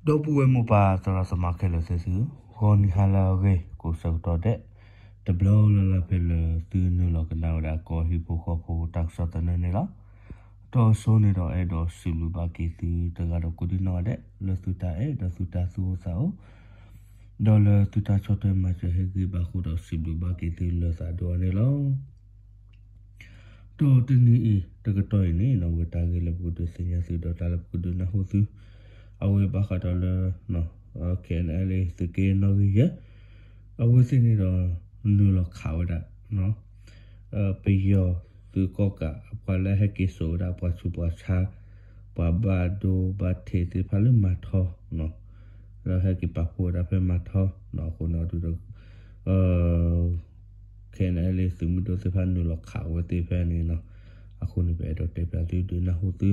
ဒီပုၢ်ဝဲၢ်မိၢ်ပၢ်သရၣ်သမါခဲလၢာ်သ့ၣ်သု, ဂီၤနံၤဟါလၢအဂ့ၤ ကိးဆၢကတီၢ်ဒဲး တဘျီလၢ်လၢ်ဖဲလၢသုနုာ်လီၤကနၣ်ဝဲဒၣ်ကီၢ်ဟံၣ်ဖိဃီဖိတၢ်ကစီၣ်သနၢၣ်န့ၣ်လီၤ. ဒီးအဆိန့ၣ်ဒီးအဲၣ်ဒိးစံးဘျုးဘၣ်က့ၤသုတဂၤဒီးကိးဒံနီၢ်ဂၤဒဲး လၢသုတၢ်အဲၣ်ဒီးသုတၢ်သူၣ်အိၣ်သးအိၣ် ဒီးလၢသုတၢ်ဆီၣ်ထွဲမၤစၢၤဟ့ၣ်ဂံၢ်ဘါအဃိဒီးစံးဘျုးဘၣ်က့ၤသုလၢသးဒိၣ်အါန့ၣ်လီၤ. ဒီးတနံၤအံၤတကတီၢ်အံၤန့ၣ် အဝဲတၢ်ဂ့ၢ်လၢပကဒုးသ့ၣ်ညါသုဒီးတၢ်လၢပကဒုးနၢ်ဟူသု အဝဲဘၣ်ဃးဒီးလၢ KNLA သုးက့နီၣ်ဂံၢ်ယဲၢ် အဝဲသ့ၣ်န့ၣ်ဒီး နုာ်လီၤခးဝဲဒၣ် ပယီၤသုးကီၣ်ကးအပှၤလၢဟဲက့ၤစိာ်ဝဲဒၣ်ပှၤဆူးပှၤဆါ ပှၤဘၣ်ဒိဘၣ်ထံးသ့ၣ်တဖၣ်လၢမၤထီ လၢဟဲက့ၤပာ်ဖှိၣ်ဝဲဒၣ်ဖဲမၤထီ အဃိန့ၣ်ဒီး KNLA သုးမုၢ်ဒိၣ်သ့ၣ်တဖၣ်နုာ်လီၤခးဝဲသ့ၣ်ဖဲန့ၣ်လီၤ. အဃိန့ၣ် ပအဲၣ်ဒိးတဲဖျါသုဒုးနၢ်ဟူသု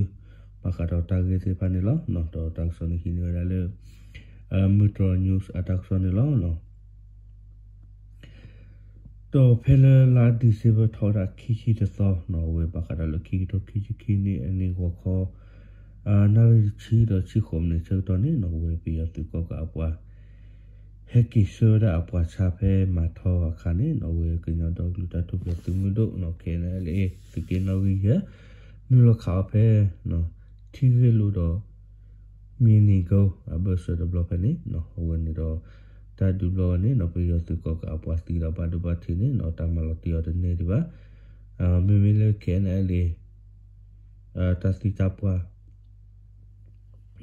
ဘၣ်ဃးဒီးတၢ်ဂ့ၢ်သ့ၣ်တဖၣ်န့ၣ်လီၤ. ဒီးတၢ်ကစီၣ်န့ၣ်ဟံးန့ၢ်ဝဲဒၣ်လၢ မုၢ်တြီၢ် news အတၢ်ကစီၣ်န့ၣ်လီၤ. ဒီးဖဲလၢလါ December ထီၣ်ဝဲဒၣ်ခံဆံတသီန့ၣ် အဝဲဘၣ်ဃးဒီးလၢခံကထိခံဆံခံနံၣ်အနံၣ်ဂီၤခီ နၣ်ရံၣ်တဆံဒီးဆံဃိးမံးနံးဆၢကတီၢ်န့ၣ် အဝဲပယီၤသုးကီၣ်ကးအပှၤ ဟဲက့ၤဆှၢဝဲဒၣ်အပှၤဆါဖဲမၤထီအခါန့ၣ် အဝဲကညီဒီကလုာ်တၢ်ထူၣ်ဖျဲးသုးမုၢ်ဒိၣ် KNLA သုးက့နီၣ်ဂံၢ်ယဲၢ် နုာ်လီၤခးအီၤဖဲ ထံဂ့ၢ်လိာ်ဒီး မံၤနံၤကိ အဘၢၣ်စၢၤတဘျီဖဲန့ၣ် အဝဲန့ၣ်ဒီး တၢ်ဒုးဘျီဝဲန့ၣ် ပယီၤသုးကီၣ်ကးအပှၤသံဒီးဘၣ်ဒိဘၣ်ထံးန့ၣ် တၢ်မၤလီၤတံၢ်အီၤတန့ၢ်ဒံးဘၣ်. မ့မ့ၢ်လၢ KNLA တၢ်သံတၢ်ပှၢ်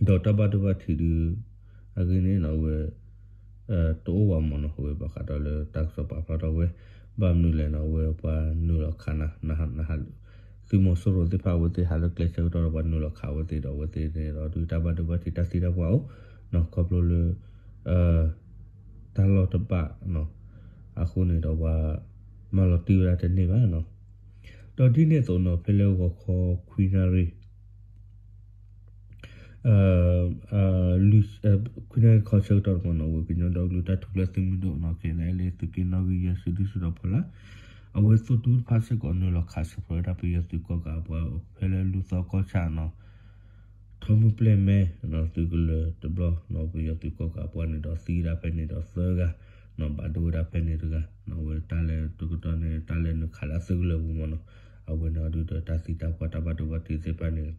ဒီးတၢ်ဘၣ်ဒိဘၣ်ထံးဒုး အဂ့ၢ်န့ၣ် အဝဲ တအိၣ်ဘၣ်မ့ၢ်နီၤ. အဝဲဘၣ်ဃးဒီးလၢတၢ်ကစီၣ်ပာ်ဖျါထီၣ်ဝဲ ဘၣ်မနုၤလဲၣ်န့ၣ် အဝဲပှၤနုာ်လီၤခးနၤ နဟး သုးမီၤစိရိၤသ့ၣ်တဖၣ်အဝဲသ့ၣ်ဟးလၢကျဲဆၢကတီၢ်ဒီးပှၤနုာ်လီၤခးအဝဲသ့ၣ်ဒီး အဝဲသ့ၣ်န့ၣ်ဒီးဒုးတၢ်ဘၣ်ဒိဘၣ်ထံးတၢ်သံတၢ်ပှၢ်အိၣ် ခီဖျိလၢ တၢ်လီၢ်တဘၣ် အဃိန့ၣ်ဒီးပှၤ မၤလီၤတံၢ်ဝဲဒၣ်တန့ၢ်ဘၣ်နီၤ. ဒီးဒ်န့ၣ်အသိးနီၤ ဖဲလၢဂီၤခီခွံနၣ်ရံၣ် ခွံနၣ်ရံၣ်ခီဆၢကတီၢ်တမံၤနီၤ အဝဲကညီဒီကလုာ်တၢ်ထူၣ်ဖျဲးသုးမုၢ်ဒိၣ်နီၤ KNLA သုးက့နီၣ်ဂံၢ်ယဲၢ် စုဒုၣ်စုတီၤဖီလာ် အဝဲသုးဒူတဖၣ်စ့ၢ်ကီးနုာ်လီၤခးဆၢဖျိးဝဲဒၣ်ပယီၤသုးကီၣ်ကးအပှၤဖဲလၢလူၢ်သီကီၢ်ဆၣ်နီၤ ထီမုၢ်ပျဲၢ်မဲ သုးကလၢၤတဘျီနီၤ ပယီၤသုးကီၣ်ကးအပှၤန့ၣ်ဒီးသံဝဲဒၣ်ဖဲန့ၣ်ဒီးသၢဂၤ ဘၣ်ဒိဝဲဒၣ်ဖဲန့ၣ်တဂၤ အဝဲတၢ်လဲၤတကတီၢ်န့ၣ် တၢ်လဲၤနုာ်ခးလၢအသုးကလၢၤပူၤမ့ၢ်နီၤ အဝဲန့ၣ်အဒုးဒီးတၢ်သံတၢ်ပှၢ်တၢ်ဘၣ်ဒိဘၣ်ထံးသ့ၣ်တဖၣ်န့ၣ်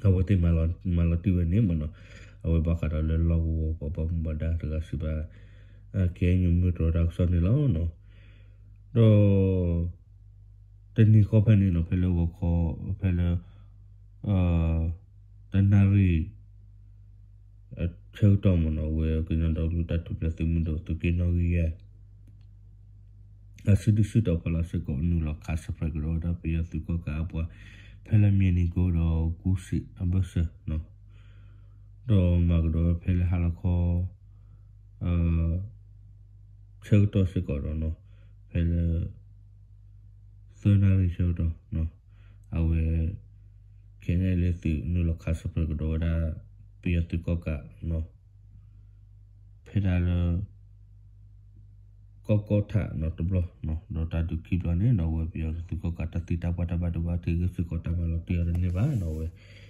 အဝဲသ့ၣ်မၤလီၤတံၢ်ဝဲန့ၣ်မ့ၢ်နီၤ အဝဲဘၣ်ဃးဒီးလၢလီၢ်ကဝီၤပှၤဘၣ်မူဘၣ်ဒါတဂၤစံးဘၣ် KNU မုၢ်တြီၢ်တၢ်ကစီၣ်န့ၣ်လီၤ. ဒီး တနံၤဃီဖဲန့ၣ်နီၤ ဖဲလၢဂီၤခီ ဖဲလၢ တနၣ်ရံၣ် ဆၢကတီၢ်မ့ၢ်နီၤ အဝဲကညီဒီကလုာ်တၢ်ထူၣ်ဖျဲးသုးမုၢ်ဒိၣ်သုးက့နီၣ်ဂံၢ်ယဲၢ် အစုဒုၣ်စုတီၤဖီလာ်စ့ၢ်ကီး နုာ်လီၤခးဆၢဖျိးကဒီးဝဲဒၣ်ပယီၤသုးကီၣ်ကးအပှၤ ဖဲလၢမံၤနံၤကိဒီးကူစံးအဘၢၣ်စၢၤ ဒီးမၤကဒီးဝဲဖဲလၢဟါလီၤခီ ဆၢကတီၢ်စ့ၢ်ကီးဒီးနီၤ ဖဲလၢ သၢနၣ်ရံၣ်ဆၢကတီၢ် အဝဲ KNLA သုးနုာ်လီၤခးဆၢဖျိးကဒီးဝဲဒၣ် ပယီၤသုးကီၣ်ကး ဖဲဒၣ်လၢ ကီၢ်ကီၢ်ထးနီၤတဘျီ ဒီးတၢ်ဒုးခံဘျီန့ၣ်နီၤ အဝဲပယီၤသုးကီၣ်ကးတၢ်သံတၢ်ပှၢ်တၢ်ဘၣ်ဒိဘၣ်ထံးဂ့ၢ်စ့ၢ်ကီးတၢ်မၤလီၤတံၢ်အီၤတန့ၢ်ဘၣ်နီၤ အဝဲ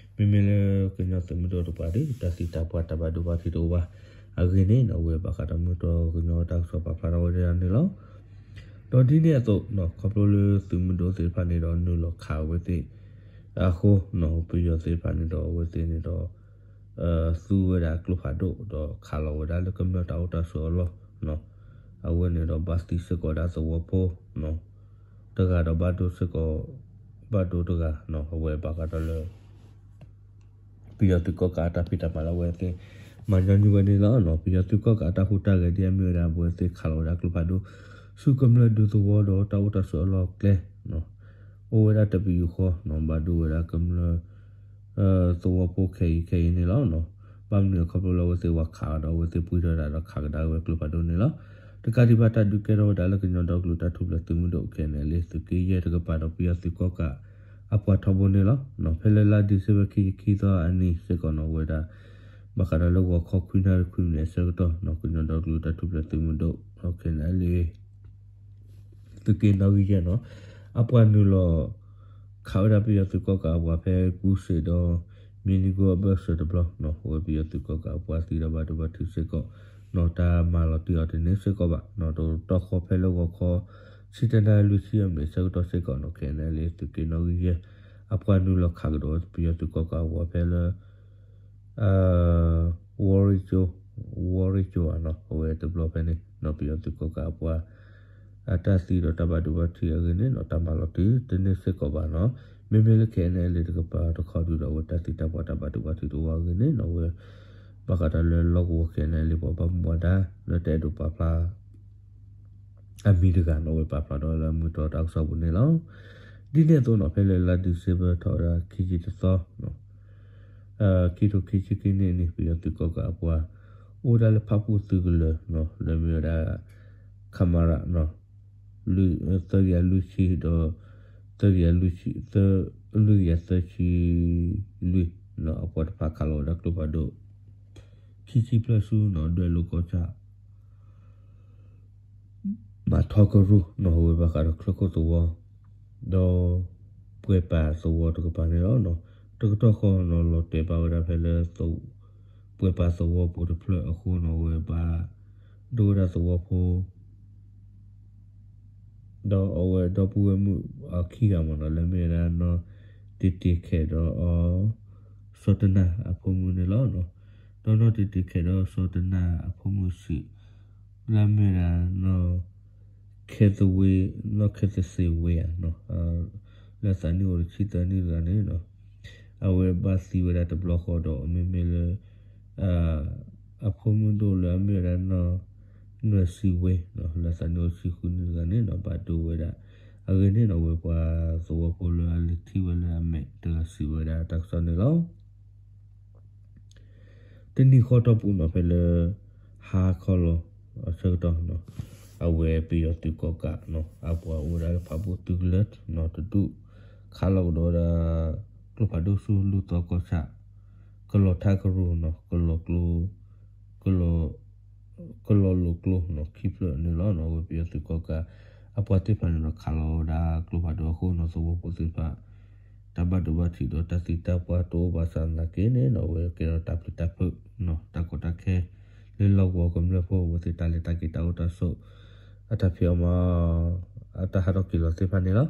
မ့မ့ၢ်လၢကညီသုးမုၢ်ဒိၣ်တပှၤဒီး တၢ်သံတၢ်ပှၢ်တၢ်ဘၣ်ဒိဘၣ်ထံးတအိၣ်ဘၣ် အဂ့ၢ်န့ၣ်နီၤ အဝဲဘၣ်ဃးဒီးမုၢ်တြီၢ်ကညီတၢ်ကစီၣ်ပာ်ဖျါထီၣ်ဝဲဒၣ်န့ၣ်လီၤ. ဒီးဒ်န့ၣ်အသိး ခီဖျိလၢသုးမုၢ်ဒိၣ်သ့ၣ်တဖၣ်န့ၣ်ဒီးနုာ်လီၤခးဝဲသ့ၣ် အဃိ ပယီၤသ့ၣ်တဖၣ်န့ၣ်ဒီးအဝဲသ့ၣ်န့ၣ်ဒီး သူဝဲဒၣ်ကျိဖးဒိၣ် ဒီးခးလီၤဝဲဒၣ်လၢကမျၢၢ်တၢ်အိၣ်တၢ်ဆိးအလီၢ် အဝဲန့ၣ်ဒီးဘၣ်သံစ့ၢ်ကီးဒၣ်သဝီဖိ တဂၤဒီးဘၣ်ဒိစ့ၢ်ကီး ဘၣ်ဒိတဂၤ အဝဲဘၣ်ဃးဒီးလၢ ပယီၤသုးကီၣ်ကးအတၢ်ဖံးတၢ်မၤလၢအဝဲသ့ၣ် မၤညီနုၢ်ဝဲန့ၣ်လီၤ. ပယီၤသုးကီၣ်ကးအတၢ်ဟူးတၢ်ဂဲၤဒ်အမ့ၢ်ဝဲဒၣ် အဝဲသ့ၣ်ခးလီၤဝဲဒၣ်ကျိဖးဒိၣ် ဆူကမျၢၢ်ဒူသဝီဒီးတၢ်အိၣ်တၢ်ဆိးအလီၢ်ကျဲ အိၣ်ဝဲဒၣ်တပယူာ်ဃီ ဘၣ်ဒိဝဲဒၣ်ကမျၢၢ် သဝီဖိခဲအံၤခဲအံၤန့ၣ်လီၤ. ဘၣ်မနုၤအခီဖျိလၢအဝဲသ့ၣ်ဝဲခးအီၤဒီးအဝဲသ့ၣ်ပှံထီၣ်ဝဲဒၣ်ဒီးခးကဒါဝဲကျိဖးဒိၣ်န့ၣ်လီၤ. တကးဒံးဘၣ်တၢ်ဒုးကဲထီၣ်ဝဲဒၣ်လၢကညီဒီကလုာ်တၢ်ထူၣ်ဖျဲးသုးမုၢ်ဒိၣ် KNLA သုးက့ယဲၢ်တကပၤဒီးပယီၤသုးကီၣ်ကး အပှၤထီဘိန့ၣ်လီၤ. ဖဲလၢလါ December ခံဆံခံသီအနံၤစ့ၢ်ကီးနီၤ အဝဲဒၣ် ဘၣ်ဃးဒီးလၢဂီၤခီခွံနၣ်ရံၣ်ခွံမံးနံးအဆၢကတီၢ် ကညီဒီကလုာ်တၢ်ထူၣ်ဖျဲးသုးမုၢ်ဒိၣ် KNLA သုးက့နီၣ်ဂံၢ်ယဲၢ်နီၤ အပှၤနုာ်လီၤ ခးဝဲဒၣ်ပယီၤသုးကီၣ်ကးအပှၤဖဲကူစ့းဒီး မ့ၢ်နံၤကိအဘၢၣ်စၢၤတဘျီ အဝဲပယီၤသုးကီၣ်ကးအပှၤသံဒီးဘၣ်ဒိဘၣ်ထံးစ့ၢ်ကီး နီၢ်တၢ်မၤလီၤတံၢ်အီၤတန့ၢ်စ့ၢ်ကီးဘၣ် နီၢ်တတီၢ်ဃီဖဲလၢဂီၤခီ ဆံတၢနၣ်ရံၣ်လွံၢ်ဆံအမံးနံးဆၢကတီၢ်စ့ၢ်ကီး နီၢ် ခဲအံၤန့ၣ်လၢသုးက့နီၣ်ဂံၢ်ယဲၢ် အပှၤနုာ်လီၤခးကဒီးပယီၤသုးကီၣ်ကးအဝဲဖဲလၢ ဝီရ့ကၠိ, ဝီရ့ကၠိဧါနီၢ် အဝဲတဘျီဖဲန့ၣ် နီၢ်ပယီၤသုးကီၣ်ကးအပှၤ အတၢ်သံဒီးတၢ်ဘၣ်ဒိဘၣ်ထံးအဂ့ၢ်န့ၣ် နီၢ်တၢ်မၤလီၤတံၢ်တန့ၢ်စ့ၢ်ကီးဘၣ်နီၢ်. မ့မ့ၢ်လၢ ခဲအံၤန့ၣ်လၢတကပၤတခီဒုဒီး အဝဲတၢ်သံတၢ်ပှၢ်တၢ်ဘၣ်ဒိဘၣ်ထံးတအိၣ်အဂ့ၢ်န့ၣ်နီၢ် အဝဲ ဘၣ်ဃးဒီးလၢလီၢ်ကဝီၤ ခဲအံၤန့ၣ်လၢပှၤဘၣ်မူဘၣ်ဒါ လၢတအဲၣ်ဒိးပာ်ဖျါ အမံၤတဂၤနီၢ် အဝဲပာ်ဖျါထီၣ်လၢအမုၢ်တြီတၢ်ကစီၣ်ပူၤန့ၣ်လီၤ. ဒ်န့ၣ်အသိးနီၢ် ဖဲလၢလါဒံၣ်စ့ဘၢၣ်ထီၣ်ဝဲဒၣ်ခံဆံတသီ ခံထိခံဆံခံနံၣ်န့ၣ် ပယီၤသုးကီၣ်ကးအပှၤ အိၣ်ဝဲဒၣ်လၢဖၣ်ပူၣ်သုးကလၢၤနီၢ် လၢမ့ၢ်ဝဲဒၣ် ခမရ သၢကယၤလွံၢ်ဆံဒီး သၢကယၤလွံၢ်ဆံ သၢ လွံၢ်ကယၤသၢဆံလွံၢ်နီၢ် အပှၤတဖၣ်ခးလီၤဝဲဒၣ်ကျိဖးဒိၣ် ခံဆံဖျၢၣ်ဆူနီၢ် ဒွဲၣ်လိၤကီၢ်ဆၣ် မၤထီကရူၢ်နီၢ် အဝဲဘၣ်ဃးဒီးချၢခိၣ်သဝီ ဒီး ပှဲၤပာ်သဝီတကပၤန့ၣ်လီၤ. တကတီၢ်ဃီနီၢ် လီၤတဲာ်ဘၣ်ဝဲဒၣ်ဖဲလၢ ပှဲၤပာ်သဝီပူၤတဖျၢၣ်အဃိနီၢ် အဝဲဘၣ်ဒိဝဲဒၣ်သဝီဖိ ဒီးအဝဲဒီပုၢ်ဝဲၢ်မုၣ်အခံဂၤမ့ၢ်နီၢ် လၢမ့ၢ်ဝဲဒၣ်နီၢ် တ့တ့ၤခဲးဒီးအီၤ စီၤတနၢ်အဖိမုၣ်န့ၣ်လီၤ. ဒီးနီၢ်တ့တ့ၤခဲးဒီးစီၤတနၢ်အဖိမုၣ်ဆံး လၢမ့ၢ်ဝဲဒၣ်နီၢ် ခဲသဝ့ နီၢ်ခဲသစ့ဝ့ဧါ လၢသးနံၣ်အိၣ်တဆံသၢနံၣ်တဂၤန့ၣ်နီၢ် အဝဲဘၣ်သံဝဲဒၣ်တဘျီဃီဒီး မ့မ့ၢ်လၢ အဖိမုၣ်ဒိၣ်လၢအမ့ၢ်ဝဲဒၣ်နီၢ် နွဲၣ်စံးဝ့ လၢသးနံၣ်အိၣ်တဆံဃုနံၣ်တဂၤန့ၣ်နီၢ် ဘၣ်ဒိဝဲဒၣ် အဂ့ၢ်န့ၣ်နီၢ် အဝဲပှၤသဝီဖိလၢအလဲၤထံၣ်ဝဲလၢအမဲာ်တဂၤစံးဝဲဒၣ်တၢ်ကစီၣ်န့ၣ်လီၤ. တနံၤဃီတီၢ်ပူၤနီၢ် ဖဲလၢ ဟါခီလီၤ အဆၢကတီၢ်နီၢ် အဝဲပယီၤသုးကီၣ်ကးနီၢ် အပှၤအိၣ်ဝဲဒၣ်လၢဖၣ်ပူၣ်သုးကလၢၤနီၢ် တဒူၣ် ခးလီၤကဒီးဝဲဒၣ် ကျိဖးဒိၣ်ဆူလူၢ်သီကီၢ်ဆၣ် ကလီၤထါကရူၢ်နီၢ် ကလီၤကျိ ကလီၤလိၤကျိနီၢ် ခံဖျၢၣ်န့ၣ်လီၤ. အဝဲပယီၤသုးကီၣ်ကး အပှၤသ့ၣ်တဖၣ်န့ၣ်ဒီး ခးလီၤဝဲဒၣ်ကျိဖးဒိၣ်အဃိနီၢ် သဝီဖိသ့ၣ်တဖၣ် တၢ်ဘၣ်ဒိဘၣ်ထံးဒီးတၢ်သံတၢ်ပှၢ်တအိၣ်ဘၣ်ဆၣ်သနာ်က့န့ၣ်နီၢ် အဝဲကဲထီၣ်တၢ်ပျံၤတၢ်ဖုးနီၢ် တၢ်ကီတၢ်ခဲ လၢလီၢ်ကဝီၤကမျၢၢ်ဖိ အဝဲသ့ၣ်တၢ်လဲၤတၢ်က့ၤတၢ်အိၣ်တၢ်ဆိး အတၢ်ဖံးအီၣ်မၤအီၣ် အတၢ်ဟးထီၣ်က့ၤလီၤသ့ၣ်တဖၣ်န့ၣ်လီၤ.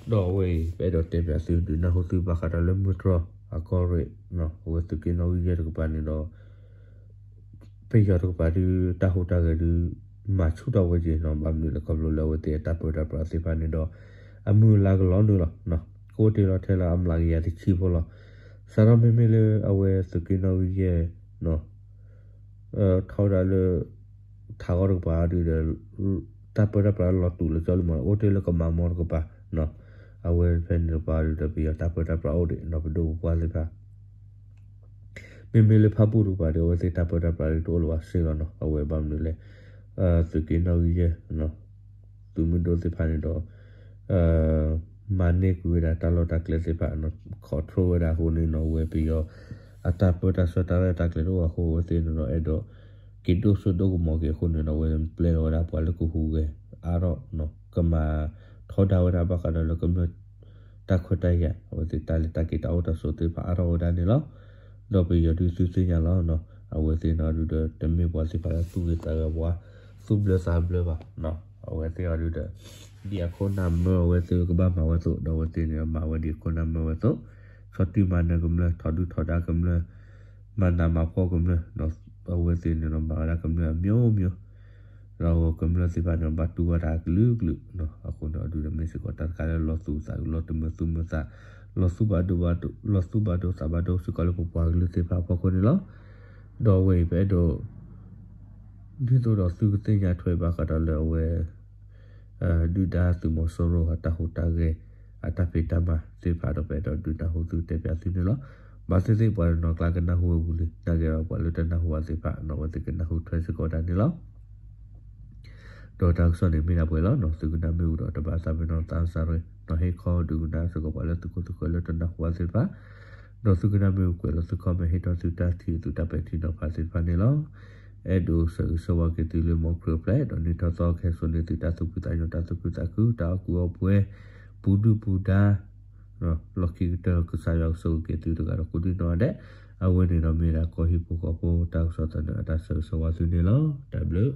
ဒီးအဝဲအံၤ ပအဲၣ်ဒိးတဲပၠးသုဒုးနၢ်ဟူသုဘၣ်ဃးဒီးလၢမုၢ်တြီၢ်အကီၢ်ရ့ၣ်နီၢ် အဝဲသုးက့နီၣ်ဂံၢ်ယဲၢ်တကပၤန့ၣ်ဒီး ပယီၤတကပၤဒုးတၢ်ဟူးတၢ်ဂဲၤဒုး မၤဆူၣ်ထီၣ်ဝဲက့ၤနီၢ် ဘၣ်မနုၤလဲၣ်ခီဖျိလၢအဝဲသ့ၣ်အတၢ်ပၢတၢ်ပြးသ့ၣ်တဖၣ်န့ၣ်ဒီး အမုၢ်အလါကလီၤနုာ်လီၤ. ကအိၣ်တ့ၢ်လီၤထဲလၢအမျးကယၤတဆံဖိလီၤ. စးထီၣ်မ့မ့ၢ်လၢအဝဲသုးက့နီၣ်ဂံၢ်ယဲၢ်နီၢ် ထီဒါလၢ ထးဂီၢ်တကပၤဒုးဒီး တၢ်ပၢတၢ်ပြးလီၤတူာ်လၢကၠီလံမီၢ် အိၣ်တ့ၢ်လၢကမၤမီတကပၤနီၢ် အဝဲဖဲန့ၣ်တကပၤဒုးဒီး ပယီၤတၢ်ပၢတၢ်ပြးအိၣ်ဒံးနီၢ် ပဒိၣ်ပပှၢ်သ့ၣ်တဖၣ် မ့မ့ၢ်လၢဖၣ်ပူၣ်တကပၤဒီး အဝဲသ့ၣ်တၢ်ပၢတၢ်ပြးဒုးတအိၣ်လၢၤဘၣ်စ့ၢ်ကီးနီၢ် အဝဲဘၣ်မနုၤလဲၣ် သုးက့နီၣ်ဂံၢ်ယဲၢ် သုးမုၢ်ဒိၣ်သ့ၣ်တဖၣ်န့ၣ်ဒီး မၤန့ၢ်ကွံာ်ဝဲဒၣ်တၢ်လီၢ်တၢ်ကျဲသ့ၣ်တဖၣ် control ဝဲဒၣ်အဃိန့ၣ်နီၢ် အဝဲပယီၤ အတၢ်ပၢတၢ်ဆှၢတၢ်ရဲၣ်တၢ်ကျဲၤတအိၣ်အဃိ အဝဲသ့ၣ်န့ၣ်ဒီးအဲၣ်ဒိး က့ၤဒိၣ်စိဒိၣ်ကမီၤက့ၤအဃိန့ၣ်ဒီး အဝဲပျဲလီၤဝဲဒၣ်ပှၤလၢကဟူးဂဲၤအါထီၣ် ကမၤထီဒါဝဲဒၣ်ဘၣ်ဃးဒီးလၢကမျၢၢ်တၢ်ခွဲးတၢ်ယာ် အဝဲသ့ၣ်တၢ်လဲၤတၢ်က့ၤတၢ်အိၣ်တၢ်ဆိးသ့ၣ်တဖၣ်အါထီၣ်ဝဲဒၣ်န့ၣ်လီၤ. ဒီးပယီၤဒုးသုသ့ၣ်ညါလီၤ အဝဲသ့ၣ်န့ၣ်ဒုးဒီးတမ့ၢ်ပှၤသ့ၣ်တဖၣ်လၢသူၣ်ဂ့ၤသးဂ့ၤပှၤ သူၣ်ဘျၢသးဘျၢဘၣ် အဝဲသ့ၣ်အီၤဒုးဒီး ဒ်အခိၣ်နၢ်မၢအဝဲသ့ၣ်ကဘၣ်မၤဝဲအသိး ဒီးအဝဲသ့ၣ်န့ၣ်မၤဝဲဒ်အခိၣ်နၢ်မၢဝဲအသိး ဆီၣ်တံၢ်မၤနၢၤကမျၢၢ် ထီၣ်ဒုၣ်ထီၣ်ဒါကမျၢၢ် မၤနးမၤဖှီၣ်ကမျၢၢ် အဝဲသ့ၣ်န့ၣ်ဒီးမၤဝဲဒၣ်ကမျၢၢ်အမျိုးမျိုး ဒီးကမျၢၢ်သ့ၣ်တဖၣ်န့ၣ်ဘၣ်တူၢ်ဘၣ်တၢ်ကလုာ်ကလုာ် အဃိန့ၣ်အဒုးဒီးမ့ၢ်စ့ၢ်ကီးတၢ်တခါလၢလီၤသူၣ်သး လီၤတမုာ်သူၣ်မုာ်သး လီၤသူၣ်ဘၣ်ဒိ လီၤသူၣ်ဘၣ်ဒိသးဘၣ်ဒိစ့ၢ်ကီးလၢပပှၤကလုာ်သ့ၣ်တဖၣ်အဖီခိၣ်န့ၣ်လီၤ. ဒီးအဝဲအံၤပအဲၣ်ဒိး ဒ်သိးဒီးသုကသ့ၣ်ညါထွဲဘၣ်ဃးဒီးလၢအဝဲ ဒုၣ်ဒါသုးမီၤစိရိၤအတၢ်ဟူးတၢ်ဂဲၤ အတၢ်ဖံးတၢ်မၤသ့ၣ်တဖၣ်ဒီး ပအဲၣ်ဒိးဒုးနၢ်ဟူသုတဲပၠးသုန့ၣ်လီၤ. ဘၣ်သ့ၣ်သ့ၣ်ပှၤတနီၤကျါကနၢ်ဟူဝဲဝံၤလံ နာ်က့ဒီးပှၤလၢတနၢ်ဟူဘၣ်သ့ၣ်တဖၣ်နီၢ် အဝဲသ့ၣ်ကနၢ်ဟူထွဲစ့ၢ်ကီးဒၣ်န့ၣ်လီၤ. ဒီးတၢ်ကစီၣ်န့ၣ်မ့ၢ်ဒၣ်ပှဲၤလီၤနီၢ် သုကနၣ်မ့ၢ်ဝံၤဒီးတဘၣ်သးပ့ၤနီၣ်သးစၢ်ရ့ နီၢ်ဟ့ၣ်ခီဒုးကနၣ်စ့ၢ်ကီးပှၤလၢသုးခိၣ်သုးဃၢၤလၢတနၢ်ဟူဘၣ်သ့ၣ်တဖၣ် ဒီးသုကနၣ်မ့ၢ်ဝံၤကွဲးလီၤသု comment ဟ့ၣ်ထီၣ်သုတၢ်ထံၣ်သုတၢ်ပဲာ်ထံနီၤဖးသ့ၣ်တဖၣ်န့ၣ်လီၤ. အဲၣ်ဒိးဆၢဂ့ၤဆၢဝါက့ၤသုလၢ မူခရံာ်အပျဲၢ် ဒီးနံၣ်ထီၣ်သီကဟဲစိာ်န့ၢ်သုတၢ်သူၣ်ဖှံသးညီ တၢ်သူၣ်ခုသးခု တၢ်အီၣ်ကူအီပှဲၤ ပူၤဒုၣ်ပူၤဒါ လီၢ်ခံကတၢၢ်ကစၢ်ယွၤကဆိၣ်ဂ့ၤက့ၤသုတဂၤဒီးကိးဒံနီၢ်ဒဲး, အဝဲန့ၣ်ဒီးမ့ၢ်ဒၣ်ကီၢ်ဟံၣ်ဖိဃီဖိတၢ်ကစီၣ်သနၢၣ်အတၢ်ဆၢဂ့ၤဆၢဝါသုန့ၣ်လီၤ. တၢ်ဘျုး